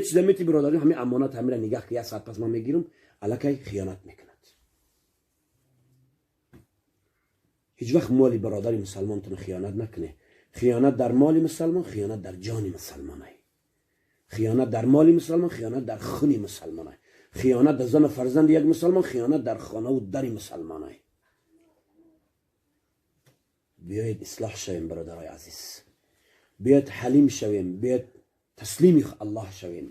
Як чиза мети бародари, ҳамин амонат ҳамира нигаҳ ки, як соат пас ман мегирам, аллакай хиёнат мекунад. Ҳеҷ вақт моли бародари мусалмонтон хиёнат накунед. Хиёнат дар моли мусалмон, хиёнат дар ҷони мусалмонай. Хиёнат дар моли мусалмон, хиёнат дар хуни мусалмонай. Хиёнат дар зану фарзанди як мусалмон, хиёнат дар хонаву дари мусалмонай. Биёед ислоҳ шавем, бародарои азиз, биёед ҳалим шавем, биёед таслими Аллоҳ шавем,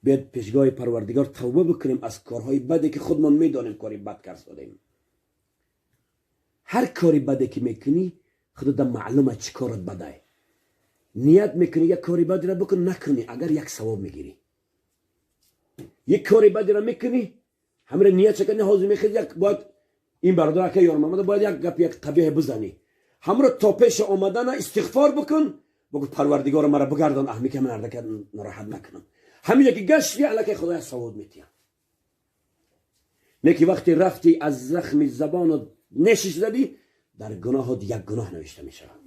биёед пешгоҳи Парвардигор тавба бикунем аз корҳои баде ки худмон медонем кори бад кардодем. Ҳар кори баде ки мекунӣ, худода маълума чӣ корат бадай. Ният мекунӣ як кори бадиро бикун, накунӣ агар, як савоб мегирӣ. Як кори бадиро мекунӣ, ҳамира ният чакани, ҳозир мехез, як бояд ин бародар ака Ёрмамада бояд як гап, як қабеҳ бизанӣ, ҳамро то пеша омадана истиғфор бикун, бигӯ: «Парвардигоро, мара бигардон, аҳми ки ман нороҳат накунам». Ҳамине ки гашти, аллакай Худоя савоб метиҳам. Не ки вақте рафти, аз захми забону нешиш задӣ, дар гуноҳот як гуноҳ навишта мешавад.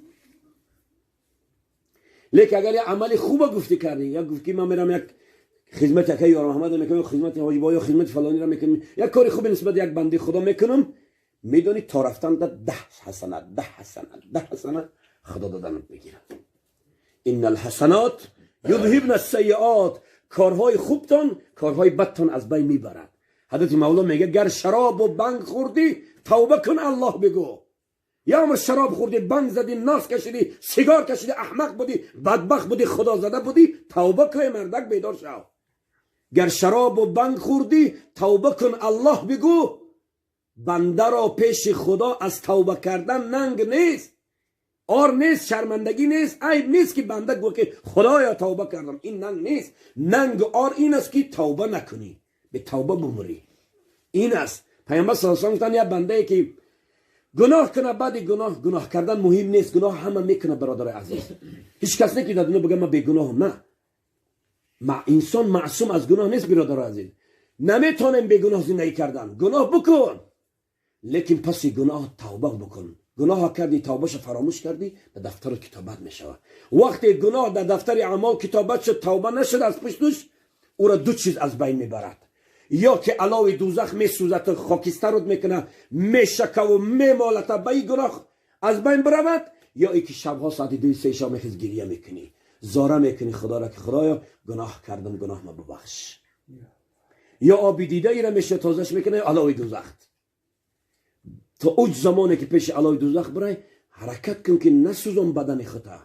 Лекин агар як амали хуба гуфтӣ, кардӣ, як гуфт ки ман мерам як хизмати ака Ёрмаҳмада мекунам, хизмати ҳоҷибо ё хизмати фалониро мекунам, як кори хуби нисбат як банди Худо мекунам, медонӣ, то рафтан да 10 ҳасанат, 10 ҳасанат, 10 ҳасанат Худо доданат мегирад. Инна алҳасанот юдҳибна ассайиот. Корҳои хубтон корҳои бадтон аз байн мебарад. Ҳазрати Мавло мега: «Гар шаробу банг хӯрдӣ, тавба кун, Аллоҳ бигӯ». Я умр шароб хӯрдӣ, банг задӣ, нос кашидӣ, сигор кашидӣ, аҳмақ будӣ, бадбахт будӣ, худозада будӣ, тавба кун, мардак, бедор шав. Гар шаробу банг хӯрдӣ, тавба кун, Аллоҳ бигӯ. Бандаро пеши Худо аз тавба кардан нанг нест, ор нест, шармандагӣ нест, айб нест, ки банда гӯ ки «Худоё, тавба кардам». Ин нанг нест. Нангу ор ин аст, ки тавба накунӣ, бетавба бумрӣ. Ин аст. Пайғамбар саллаллоҳу алайҳи гуфтанд: як бандае ки гуноҳ кунад, баъди гуноҳ, гуноҳ кардан муҳим нест, гуноҳ ҳама мекунад, бародарои азиз. Ҳеҷ кас не ки дар дунё бигӯяд: «Ман бегуноҳам». На, инсон маъсум аз гуноҳ нест, бародарои азиз. Наметавонем бегуноҳ зиндагӣ кардан. Гуноҳ бикун, лекин паси гуноҳ тавба бикун. Гуноҳ кардӣ, тавбаша фаромӯш кардӣ, дар дафтару китобат мешавад. Вақте гуноҳ дар дафтари аъмол китобат шуд, тавба нашуд, аз пуштуш ӯра ду чиз аз байн мебарад: ё ки алови дӯзах месӯзад, хокистарут мекунад, мешакаву мемолата, ба ин гуноҳ аз байн биравад, ё ин ки шабҳо соати 2-и 3 шаб мехез, гирия мекунӣ, зора мекунӣ Худоро, ки «Худоё, гуноҳ кардам, гуноҳ ма бубахш». Ё оби дидаира меша тозаш мекунад, ё алови дӯзахт. То уҷ замоне ки пеши алови дӯзах бирай, ҳаракат кун, ки насӯзон бадани хута.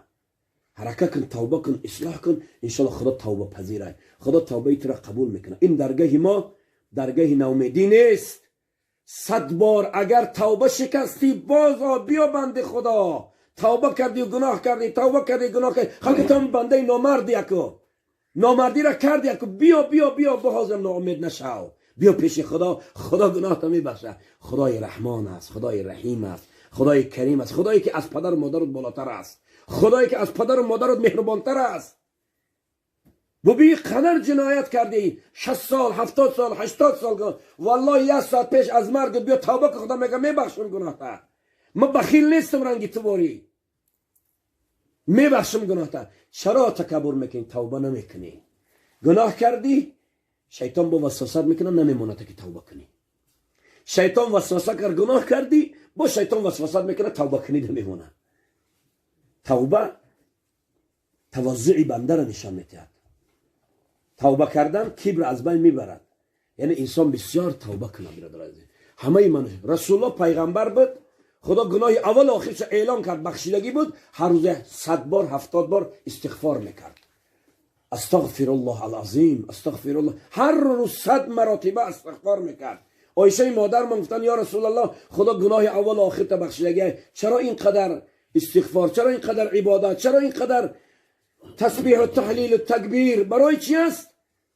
Ҳаракат кун, тавба кун, ислоҳ кун. Иншалло, Худо тавбапазирай, Худо тавбаи туро қабул мекунад. Ин даргаҳи мо даргаҳи наумедӣ нест. 100 бор агар тавба шикастӣ, бозо биё, банди Худо. Тавба кардӣ, гуноҳ кардӣ, тавба кардӣ, гуноҳ кардӣ, халки ту бандаи номарди, яку номардиро карди, яку биё, биё, биё, баҳозам ноумед нашав, биё пеши Худо. Худо гуноҳто мебахшад. Худои Раҳмон аст, Худои Раҳим аст, Худои Карим аст, Худое ки аз падару модарут болотар аст, Худое ки аз падару модарут меҳрубонтар аст. Бубин, қадар ҷиноят кардӣ, 60 сол, 70 сол, 80 сол, валлоҳи, як соат пеш аз маргат биё, тавба ки, Худо мега: «Мебахшам гуноҳта, ман бахил нестам ранги ту борӣ, мебахшам гуноҳта». Чаро такаббур мекунӣ, тавба намекунӣ? Гуноҳ кардӣ, шайтон бо васвасат мекунад, намемонад ки тавба кунӣ. Шайтон васваса кард, гуноҳ кардӣ, бо шайтон васвасат мекунад, тавба кунӣ, намемонад. Тавба тавозуи бандаро нишон медиҳад. Тавба кардан кибр аз байн мебарад. Яъне инсон бисёр тавба кунад, бародар азиз. Ҳамаи ман, Расулулло пайғамбар буд, Худо гуноҳи аввал охирша эълон кард, бахшидагӣ буд, ҳар рӯзе 100 бор, 70 бор истиғфор мекард. Астағфируллоҳ алазим, астағфируллоҳ, ҳар рӯз 100 маротиба истиғфор мекард. Оишаи модармон гуфтанд: «Ё Расулаллоҳ, Худо гуноҳи аввалу охирта бахшидагӣ, чаро ин қадар истиғфор, чаро ин қадар ибодат, чаро ин қадар тасбиҳу таҳлилу такбир, барои чи аст?»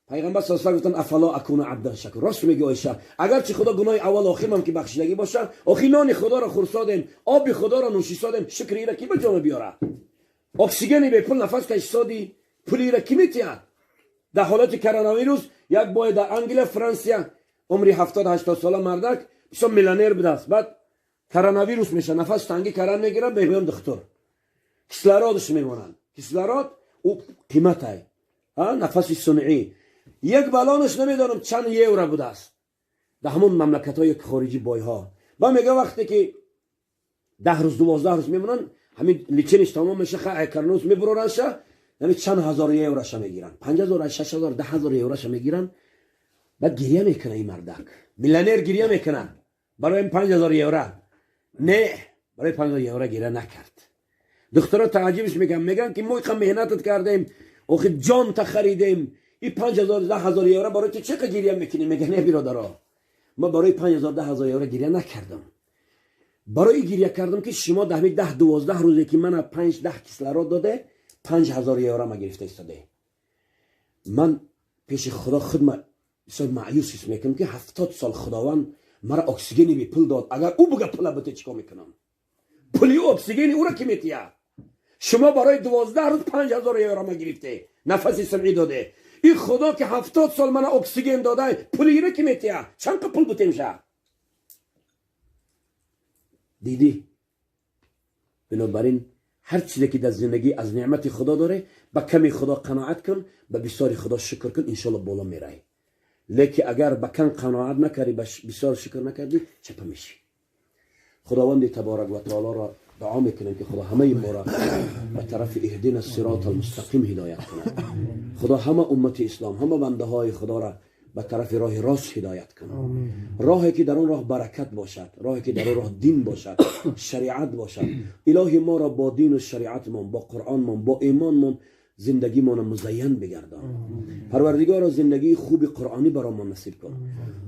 Пайғамбар саллаллоҳу алайҳи гуфтанд: «Афало акуна абдан шакур?» Рост мегӯ, Оиша, агарчи Худо гуноҳи аввал охирмам ки бахшидагӣ бошад, охи нони Худоро хӯрсодем, оби Худоро нӯшисодем, шукри ира ки ба ҷо мебиёрад? Оксигени бепул нафас кашисодӣ, пули ира ки метиҳад? Дар ҳолати коронавирус як бое дар Англия, Франсия, умри 70-80 сола мардак, бисёр миллионер будааст, баъд коронавирус меша, нафас тангӣ каран мегирад, мегӯям духтур, кислородш мемонанд. Кислород ӯ қиматай. нафаси сунъӣ, як балонаш намедонам чанд евро будааст дар ҳамон мамлакатҳои хориҷи бойҳо. Ба мега, вақте ки 10 рӯз, 12 рӯз мемонанд, ҳамин лечение ш тамом меша, карнус мебуроранша, ҳамин чанд ҳазор евроша мегиранд, 5000, 6000, 10 000 евроша мегиранд. Баъд гиря мекуна ин мардак, миллионер гиря мекуна барои 5000 евро. Не, барои 5000 евро гиря накард. Духтаро тааҷҷубш мекунанд, мегӯянд ки мо иқа меҳнатат кардем, охи ҷонта харидем, и 5000, 10 000 евро барои ту чӣ қа гиря мекунӣ? Мега, не, биродаро, ма барои 5000, 10 000 евро гиря накардам. Барои гиря кардам, ки шумо дар ҳамин 10, 12 рӯзе ки мана панҷ даҳ кислород доде, 5000 евро ма гирифта истоде. Ман пеши Худо худма бисёр маъюс ҳис мекунам, ки 70 сол Худованд мара оксигени бепул дод. Агар ӯ буга пула бите, чӣ кор мекунам? Пули оксигени ӯра ки метия? Шумо барои 12 рӯз 5000 евро ма гирифте, нафаси сунъӣ доде. И Худо ки 70 сол мана оксиген дода, пули ира ки метия? Чанд қа пул бутемша дидӣ? Бинобар ин, ҳар чизе ки дар зиндагӣ аз неъмати Худо дорӣ, ба ками Худо қаноат кун, ба бисёри Худо шукр кун, иншолло боло мерай. Лекин агар ба кам қаноат накардӣ, ба бисёр шукр накардӣ, чапа мешӣ. Худованди таборак ва таолоро дуо мекунем, ки Худо ҳамаи моро ба тарафи اهدنا الصراط المستقیم ҳидоят кунад. Худо ҳама уммати ислом, ҳама бандаҳои Худоро ба тарафи роҳи рост ҳидоят кунад, роҳе ки дар он роҳ баракат бошад, роҳе ки дар он роҳ дин бошад, шариат бошад. Илоҳи, моро бо дину шариатмон, бо Қуръонмон, бо имонмон зиндагимонро музайян бигардон. Парвардигоро, зиндагии хуби қуръонӣ баромон насиб кун,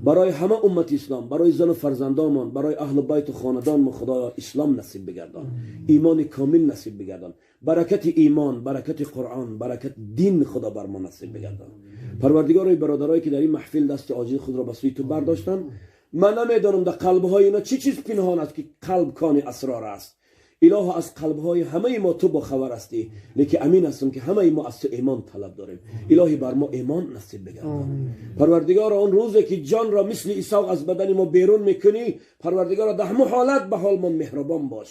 барои ҳама уммати ислом, барои зану фарзандомон, барои аҳлу байту хонадонмон. Худоё, ислом насиб бигардон, имони комил насиб бигардон, баракати имон, баракати Қуръон, баракати дин, Худо, бар мо насиб бигардон. Парвардигорои, бародарое ки дар ин маҳфил дасти оҷизи худро ба сӯи ту бардоштанд, ман намедонам дар қалбҳои ино чӣ чиз пинҳон аст, ки қалб кони асрор аст. Илоҳо, аз қалбҳои ҳамаи мо ту бохабар ҳастӣ, лекин амин ҳастам, ки ҳамаи мо аз ту имон талаб дорем. Илоҳӣ, бар мо имон насиб бигардон. Парвардигоро, он рӯзе ки ҷонро мисли Исоқ аз бадани мо берун мекунӣ, Парвардигоро, дар ҳамун ҳолат ба ҳолмон меҳрубон бош.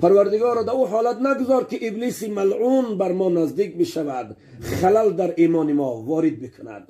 Парвардигоро, дар ӯ ҳолат нагузор, ки иблиси малъун бар мо наздик бишавад, халал дар имони мо ворид бикунад.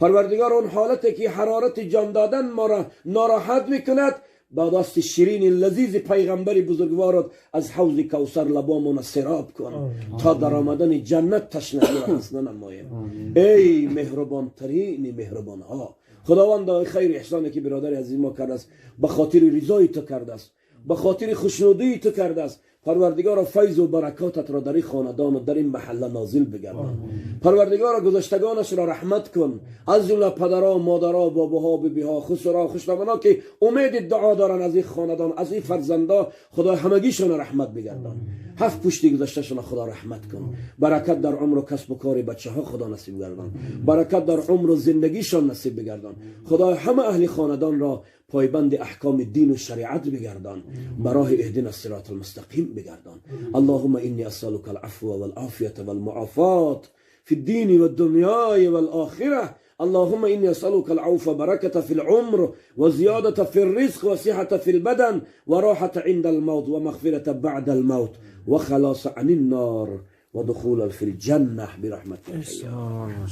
Парвардигоро, он ҳолате ки ҳарорати ҷон додан моро нороҳат мекунад, ба дасти ширини лазизи пайғамбари бузургворот аз ҳавзи Кавсар лабомона сероб кун, то дар омадани ҷаннат ташнагиро ҳис нанамоем. Эй меҳрубонтарини меҳрубонҳо, Худовандо, хайру эҳсоне ки биродари азизи мо кардааст, ба хотири ризои ту кардааст, ба хотири хушнудии ту кардааст. Парвардигоро, файзу баракотатро дар ин хонадону дар ин маҳалла нозил бигардон. Парвардигоро, гузаштагонашро раҳмат кун, аз ҷумла падаро, модаро, бобоҳо, бибиҳо, хусуро, хушдомано, ки умеди дуо доранд аз ин хонадон, аз ин фарзандо. Худо, ҳамагишонро раҳмат бигардон. Ҳафт пушти гузашташонро, Худо, раҳмат кун. Баракат дар умру касбу кори бачаҳо, Худо, насиб гардон. Баракат дар умру зиндагишон насиб бигардон. Худо, ҳама аҳли хонадонро пойбанди аҳкоми дину шариат бигардон, ба роҳи اهدنا الصراط المستقیم бигардон. اللهم إني أسألك العفو والعافية والمعافاة في الدين والدنيا والآخرة. اللهم إني أسألك العفو، بركة في العمر وزيادة في الرزق وصحة في البدن وراحة عند الموت ومغفرة بعد الموت وخلاص عن النار ودخولا في الجنة برحمتك. السلام.